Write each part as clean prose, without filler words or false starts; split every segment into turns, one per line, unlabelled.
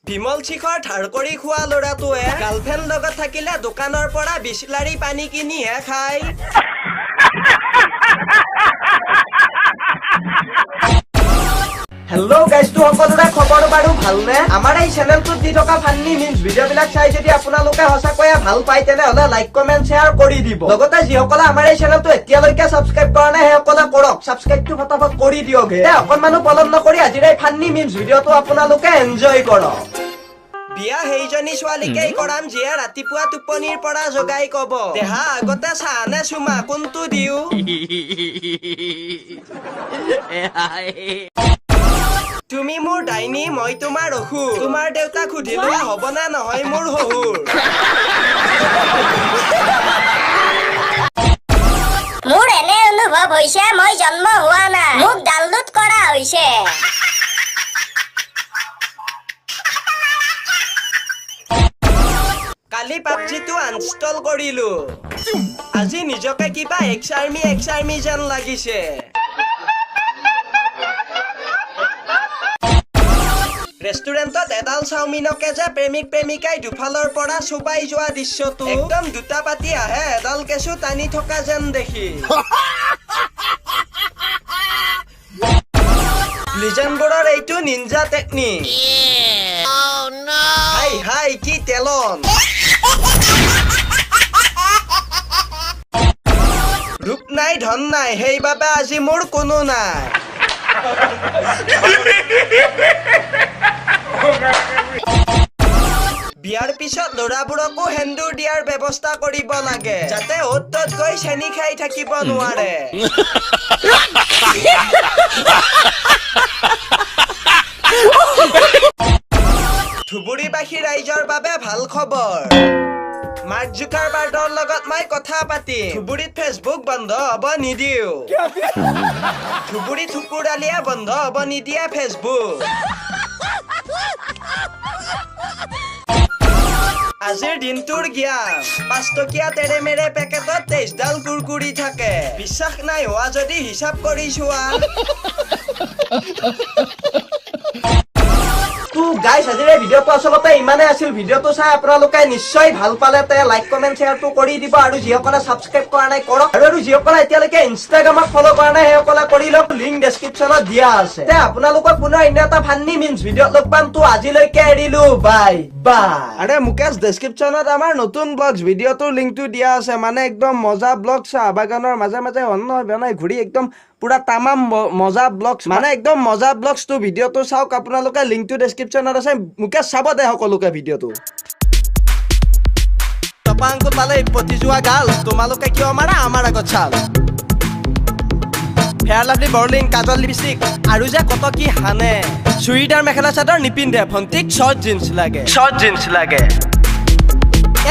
বিমল শিখৰ ধাৰ কৰি খোৱা ল'ৰাটোৱে গাৰ্লফ্ৰেণ্ড লগত থাকিলে দোকানৰ পৰা বিছলাৰী পানী কিনিহে খায়। হেল্ল' গাইজ, তো সকলোৰে খবৰ বাৰু ভালনে? আমাৰ এই চেনেলটোত দি থকা ফান্নি মিমছ ভিডিঅ' বিলাক চাই যদি আপোনালোকে সঁচাকৈয়ে ভাল পায়, তেনেহ'লে লাইক, কমেণ্ট, শ্বেয়াৰ কৰি দিব। লগতে যিসকলে আমাৰ এই চেনেলটো এতিয়ালৈকে ছাবস্ক্ৰাইব কৰা নাই, সেইসকলে কৰক। ছাবস্ক্ৰাইবটো ফটাফট কৰি দিয়ক। হে, অকণমানো পলম নকৰি আজিৰ এই ফান্নি মিমছ ভিডিঅ'টো আপোনালোকে এনজয় কৰক। বিয়া সেইজনী ছোৱালীকেই কৰাম, যিয়ে ৰাতিপুৱা টোপনিৰ পৰা জগাই কব, "দেহা, আগতে চাহ নে চুমা, কোনটো দিও?" তুমি মোৰ ডাইনী, মই তোমাৰ অসুৰ। তোমাৰ দেউতাক সুধি লোৱা হ'বনে নহয় মোৰ শহুৰ?
মোৰ এনে অনুভৱ হৈছে, মই জন্ম হোৱা নাই, মোক ডাউনলোড কৰা হৈছে।
কালি পাবজিটো আনষ্টল কৰিলো, আজি নিজকে কিবা এক্স আৰ্মি, এক্স আৰ্মি যেন লাগিছে। ৰেষ্টুৰেণ্টত এডাল চাওমিনকে যে প্ৰেমিক প্ৰেমিকাই দুফালৰ পৰা চোবাই যোৱা দৃশ্যটো, একদম দুটা পাতি আহে এডাল কেঁচু টানি থকা যেন দেখি। লিজেণ্ডবোৰৰ এইটো নিঞ্জা টেকনিক। হাই হাই, কি তেলন! ৰূপ নাই, ধন নাই, সেইবাবে আজি মোৰ কোনো নাই। বিয়াৰ পিছত ল'ৰাবোৰকো সেন্দুৰ দিয়াৰ ব্যৱস্থা কৰিব লাগে, যাতে অ'ত ত'ত গৈ চেনি খাই থাকিব নোৱাৰে। ধুবুৰীবাসী ৰাইজৰ বাবে ভাল খবৰ। মাৰ্ক জুকাৰবাৰ্গৰ লগত মই কথা পাতিম। ধুবুৰীত ফেচবুক বন্ধ হ'ব নিদিওঁ। ধুবুৰী থুকুৰ আলিয়ে বন্ধ হ'ব নিদিয়ে ফেচবুক। আজিৰ দিনটোৰ জ্ঞান: 5 টকীয়া তেৰেমেৰে পেকেটত 23ডাল কুৰকুৰি থাকে। বিশ্বাস নাই হোৱা যদি হিচাপ কৰি চোৱা। তো গাইছ, আজিৰ এই ভিডিঅ'টো আচলতে ইমানেই আছিল। ভিডিঅ'টো চাই আপোনালোকে নিশ্চয় ভাল পালে, তে লাইক, কমেণ্ট, শ্বেয়াৰটো কৰি দিব আৰু যিসকলে ছাবস্ক্ৰাইব কৰা নাই, কৰক। আৰু যিসকলে এতিয়ালৈকে ইনষ্টাগ্ৰামত ফ'ল' কৰা নাই, সেইসকলে কৰি লওক। লিংক ডেছক্ৰিপশ্যনত দিয়া আছে। তে আপোনালোকক পুনৰ অন্য এটা ফান্নি মিমছ ভিডিঅ'ত লগ পাম। তো আজিলৈকে এৰিলো, বাই বাই। আৰে মুকেশ, ডেছক্ৰিপশ্যনত আমাৰ নতুন ব্লগছ ভিডিঅ'টোৰ লিংকটো দিয়া আছে। মানে একদম মজা ব্লগ, চাহ বাগানৰ মাজে মাজে অন্ন বনাই ঘূৰি একদম পুৰা তামাম মজা ব্লগছ, মানে একদম মজা ব্লগছটো। ভিডিঅ'টো চাওক আপোনালোকে, লিংকটো ডেছক্ৰিপশ্যনত আছে। মুকেশ, চাব দে সকলোকে ভিডিঅ'টো। টপাংকো পালে পতি যোৱা গাল, তোমালোকে কিয় মাৰা আমাৰ আগত চাল? ফেয়াৰ লাভলি, বৰলিন, কাজল, লিপষ্টিক আৰু যে কত কি সানে। চুৰিদাৰ, মেখেলা চাদৰ নিপিন্ধে, ভণ্টিক শ্বৰ্ট জিন্স লাগে, শ্বৰ্ট জিন্স লাগে।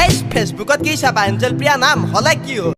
এই ফেচবুকত কি চাবা? এঞ্জেল প্ৰিয়া নাম হলে কি হ'ল?